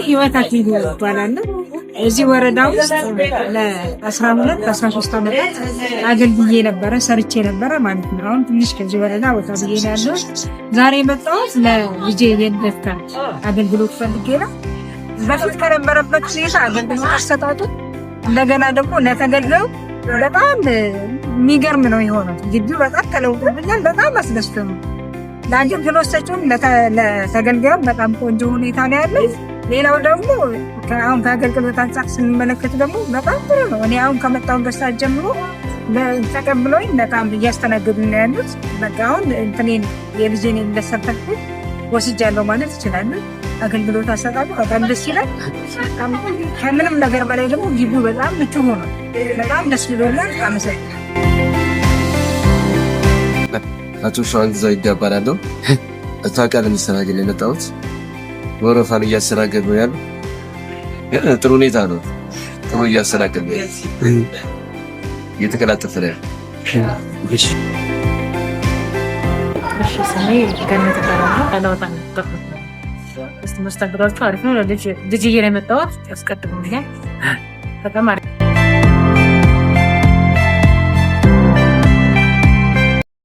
ህይወት አክሊሉ እባላለሁ። እዚህ ወረዳ ውስጥ ለ12 13 ዓመታት አገልግዬ ነበረ፣ ሰርቼ ነበረ ማለት ነው። አሁን ትንሽ ከዚህ ወረዳ ወጣ ብዬ ነው ያለሁት። ዛሬ የመጣሁት ለልጄ የልደት ካርድ አገልግሎት ፈልጌ ነው። በፊት ከነበረበት ሁኔታ አገልግሎት አሰጣጡ እንደገና ደግሞ ለተገልጋዩ በጣም የሚገርም ነው የሆነው። ግቢው በጣም ተለውጦብኛል። በጣም አስደስቶ ነው። ለአገልግሎት ሰጪውም ለተገልጋዩም በጣም ቆንጆ ሁኔታ ነው ያለው። ሌላው ደግሞ አሁን ከአገልግሎት አንጻር ስንመለከት ደግሞ በጣም ጥሩ ነው። እኔ አሁን ከመጣሁበት ሰዓት ጀምሮ ተቀብለውኝ በጣም እያስተናገዱ ነው ያሉት። በቃ አሁን እንትኔን የልጄን የልደት ሰርተፍኬት ወስጃለሁ ማለት እችላለሁ። አገልግሎት አሰጣጡ በጣም ደስ ይላል። ከምንም ነገር በላይ ደግሞ ግቢው በጣም ምቹ ሆኗል። በጣም ደስ ብሎናል። አመሰግናለሁ። አቶ ሸዋንግዛው ይጋባላለሁ። መታወቂያ ለመስተናገድ ነው የመጣሁት። ወረፋን እያስተናገድ ነው ያሉ፣ ግን ጥሩ ሁኔታ ነው። ጥሩ እያስተናገድ ነው፣ እየተቀላጠፈ ነው ያለው። እሺ፣ ስሜ ገነት እባላለሁ። ለወጣ ነው እስቲ መስተንግዷችሁ አሪፍ ነው። ልጅ ይዤ ነው የመጣሁት። ያስቀድሙኛል። በጣም አሪፍ።